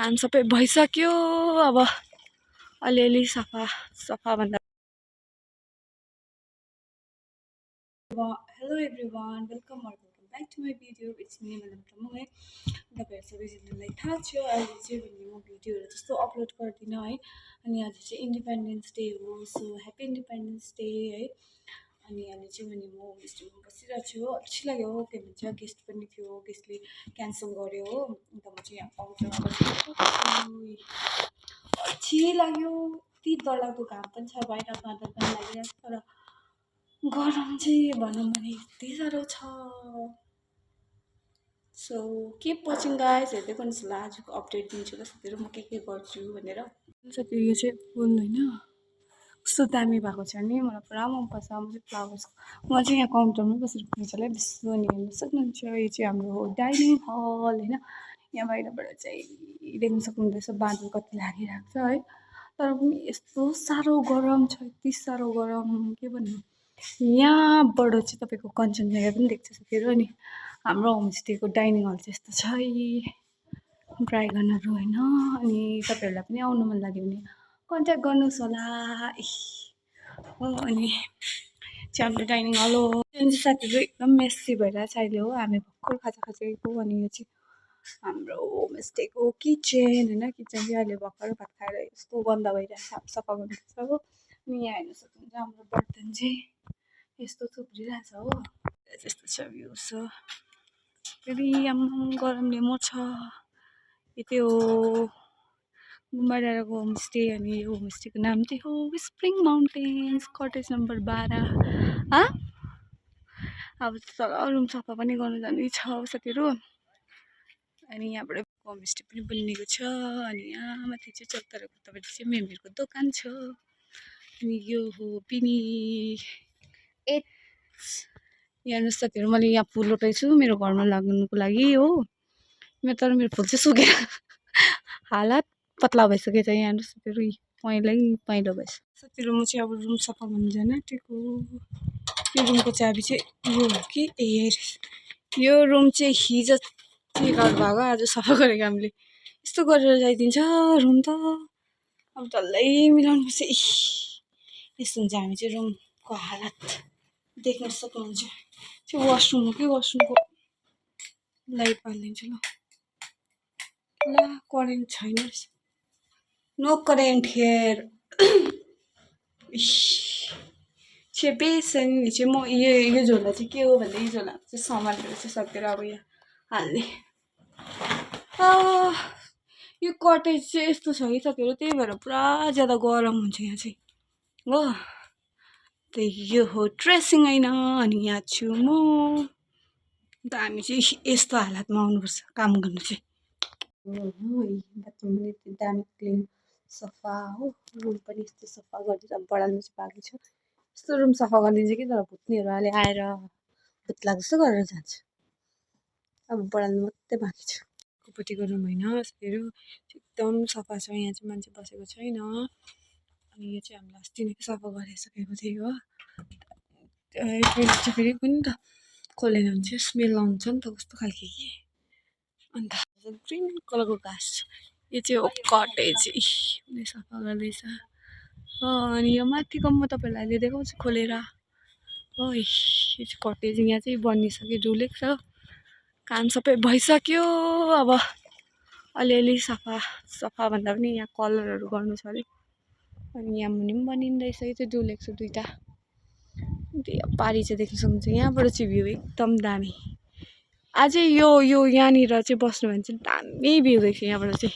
काम सबै भइसक्यो। अब अलिअलि सफा भन्दा hello everyone, welcome back to my video. It's me मतलब है तपाईँहरू सबैजनालाई थाहा छ अहिले चाहिँ भने म भिडियोहरू जस्तो अपलोड गर्दिनँ है। अनि आज चाहिँ इन्डिपेन्डेन्स डे हो, सो ह्याप्पी इन्डिपेन्डेन्स डे है। अनि अहिले चाहिँ भने म होमस्टेमा बसिरहेको छु। अल्छी लाग्यो, के भन्छ गेस्ट पनि थियो, गेस्टले क्यान्सल गर्यो हो। अन्त म चाहिँ यहाँ काउन्टरमा बसिरहेको छु। अल्छी लाग्यो, यति डरलाग्दो घाम पनि छ, बाहिर बादल पनि लागिरहेको छ, तर गरम चाहिँ भनौँ भने यति साह्रो छ। सो किप वाचिङ गाइज, हेर्दै गर्नुहोस् ल। आजको अपडेट दिन्छु ल साथीहरू, म के गर्छु भनेर। साथीहरू यो चाहिँ फुल होइन कस्तो दामी भएको छ नि, मलाई पुरा मनपर्छ। म चाहिँ फ्लावर्सको म चाहिँ यहाँ काउन्टरमा बसेर खिच्नुलाई बेसी नि हेर्नु सक्नुहुन्छ। यो चाहिँ हाम्रो डाइनिङ हल होइन। यहाँ बाहिरबाट चाहिँ देख्न सक्नुहुँदैछ बादल कति लागिरहेको छ है। तर पनि यस्तो साह्रो गरम छ, यति साह्रो गरम के भन्नु। यहाँबाट चाहिँ तपाईँको कञ्चनजङ्घा पनि देख्छ साथीहरू। अनि हाम्रो होमस्टेको डाइनिङ हल चाहिँ यस्तो छ ड्राइगनहरू होइन। अनि तपाईँहरूलाई पनि आउनु मन लाग्यो भने कन्ट्याक्ट गर्नुहोस् होला हो। अनि चाहिँ हाम्रो डाइनिङ हल हो। साथीहरू एकदम मेसी भइरहेछ अहिले हो, हामी भर्खर खाजा खाइसकेको। अनि यो चाहिँ हाम्रो होमस्टेको किचन होइन। किचन चाहिँ अहिले भर्खर भात खाएर यस्तो गन्दा भइरहेछ, सफा गर्नुपर्छ हो। अनि यहाँ हेर्न सक्नुहुन्छ हाम्रो बर्तन चाहिँ यस्तो थुप्रिरहेछ हो। यस्तो छ भ्यू छ। फेरि आम्माम गरमले मर्छ। यति हो गुम्बा डाँडाको होमस्टे। अनि यो होमस्टेको नाम चाहिँ हो स्प्रिङ माउन्टेन्स, कटेज नम्बर 12। अब तल रुम सफा पनि गर्नु जानु छ साथीहरू। अनि यहाँबाट होमस्टे पनि बनिएको छ। अनि यहाँ माथि चाहिँ चौताराको उतापट्टि चाहिँ मेमीहरूको दोकान छ। अनि यो हो पिनी यहाँ हेर्नुहोस् साथीहरू, मैले यहाँ फुल रोपेको छु मेरो घरमा लाग्नुको लागि हो। तर मेरो फुल चाहिँ सुकेर हालत पत्ला भइसकेको छ। यहाँ हेर्नुहोस् साथीहरू, पहेँलो भएछ साथीहरू। म चाहिँ अब रुम सफा गर्नु जान आँटेको। यो रुमको चाबी चाहिँ यो हो कि यो रुम चाहिँ हिजो चेकआउट भएको, आज सफा गरेको हामीले। यस्तो गरेर ल्याइदिन्छ रुम त, अब डल्लै मिलाउनु पर्छ। यस्तो हुन्छ हामी चाहिँ रुमको हालत देख्न सक्नुहुन्छ। चाहिँ वासरुम हो कि वासरुमको लाइट हालिदिन्छु ल। करेन्ट छैन रहेछ, नो करेन्ट हेयर। बेसन चाहिँ म यो झोला चाहिँ के हो भन्दा यो झोला चाहिँ सामानहरू चाहिँ सकेर अब यहाँ हाल्ने। यो कटेज चाहिँ यस्तो छ कि साथीहरू, त्यही भएर पुरा ज्यादा गरम हुन्छ यहाँ चाहिँ हो। त्यही यो हो ड्रेसिङ होइन। अनि यहाँ छु म। अन्त हामी चाहिँ यस्तो हालतमा आउनुपर्छ काम गर्नु चाहिँ। बाथरुम पनि यति दामी क्लिन सफा हो। रुम पनि यस्तो सफा गरिदिन्छ, बढाल्नु चाहिँ बाँकी छ। यस्तो रुम सफा गरिदिन्छ कि तर भुत्नीहरू अहिले आएर भुत्ला जस्तो गरेर जान्छ। अब बढाल्नु मात्रै बाँकी छ। कोपट्टिको रुम होइन साथीहरू, एकदम सफा छ। यहाँ चाहिँ मान्छे बसेको छैन। अनि यो चाहिँ हामीले अस्ति नै सफा गरिसकेको थियो हो। टोइलेट चाहिँ फेरि कुनि त खोलेन भने चाहिँ स्मेल आउँछ नि त कस्तो खालके कि। अन्त ग्रिन कलरको घाँस छ। यो चाहिँ हो कटेज, उसले सफा गर्दैछ। अनि यो माथिको म तपाईँहरूलाई अहिले देखाउँछु खोलेर हो। यो चाहिँ कटेज, यहाँ चाहिँ बनिसक्यो, डुलेको छ। काम सबै भइसक्यो। अब अलिअलि सफा भन्दा पनि यहाँ कलरहरू गर्नु छ अरे। अनि यहाँ मुनि पनि बनिँदैछ। यो चाहिँ डुलेको छ दुइटा। पारी चाहिँ देख्न सक्नुहुन्छ, यहाँबाट चाहिँ भ्यू एकदम दामी। अझै यो यहाँनिर चाहिँ बस्नु भने चाहिँ दामी भ्यू देख्छ यहाँबाट चाहिँ।